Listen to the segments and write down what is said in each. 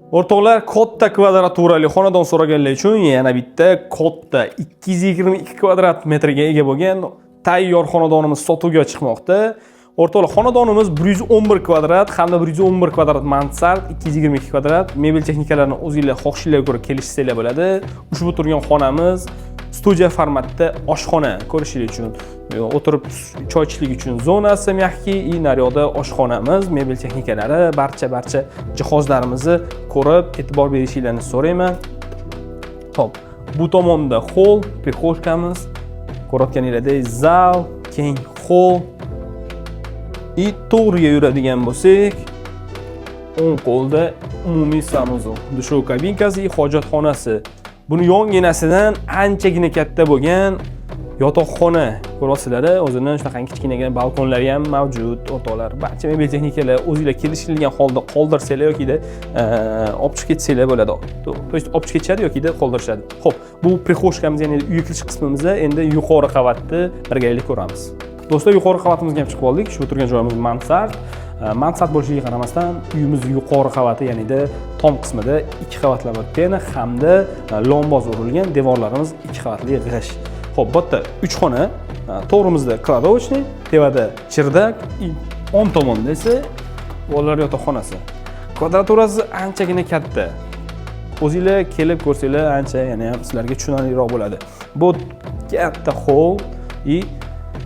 O'rtoqlar, katta kvadraturali xonadon so'raganlar uchun yana bitta katta 222 kvadrat metrga ega bo'lgan tayyor xonadonimiz sotuvga chiqmoqda. O'rtoqlar, xonadonimiz 111 kvadrat hamda 111 kvadrat mansard, 222 kvadrat. Mebel texnikalarini o'zinglar xohishinglarga ko'ra kelishsanglar bo'ladi. Ushbu turgan xonamiz studiya formatda oshxona, ko'rishingiz uchun, o'tirib choy ichishlik uchun zonasi мягкий и naryoqda oshxonamiz, mebel texnikalari, barcha jihozlarimizni ko'rib, e'tibor berishinglarni so'rayman. Xo'p, bu tomonda холл, прихожка miz, ko'rayotganinglardek zal, keng холл. И to'g'riga yuradigan bo'lsak, o'ng qo'lda umumiy санузел, душевой kabinkasi и hojatxonasi. Buni yonginasidan anchagina katta bo'lgan yotoqxona ko'ryapsizlar, o'zini shunaqangi kichkinagina balkonlari ham mavjud, o'rtoqlar. Barcha mebel texnikalar o'zinglar kelishilgan holda qoldirsanglar yokida olib chiqib ketsanglar bo'ladi. То есть olib chiqib ketishadi yokida qoldirishadi. Xo'p, bu прихожка miz, ya'ni uyga kirish qismimiz. Endi yuqori qavatni birgalikda ko'ramiz. Do'stlar, yuqori qavatimizga ham chiqib oldik. Shu turgan joyimiz mansard. Mansard bo'lishiga qaramasdan, uyimiz yuqori qavati, ya'nida tom qismida ikki qavatlama pena hamda lomboz urilgan, devorlarimiz ikki qavatli g'isht. Xo'p, bu yerda uch xona, to'g'rimizda кладовочный, tepada чердак и o'ng tomonda esa bolalar yotoqxonasi. Kvadraturasi anchagina katta. O'zinglar kelib ko'rsanglar, ancha yana ham sizlarga tushunarliroq bo'ladi. Bu katta холл и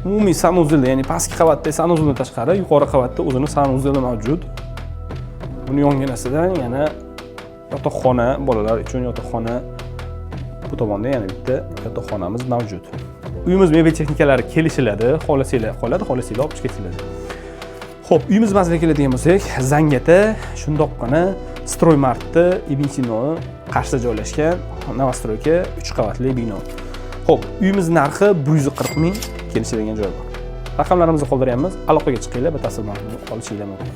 umumiy санузел, ya'ni pastki qavatda санузел dan tashqari yuqori qavatda o'zini санузел i mavjud. Buni yonginasidan yana yotoqxona, bolalar uchun yotoqxona, bu tomonda yana bitta yotoqxonamiz mavjud. Uyimiz mebel texnikalari kelishiladi, xohlasanglar qoladi, xohlasanglar olib chiqib ketiladi. Xo'p, uyimiz manziliga keladigan bo'lsak, Zangata, shundoqqina Stroymartni Ibn Sinoni qarshisida joylashgan новостройка, 3 qavatli bino. Xo'p, uyimiz narxi 140 ming, kelishadigan joyi bor. Raqamlarimizni qoldiryapmiz, aloqaga chiqinglar, batafsil ma'lumot olishinglar mumkin.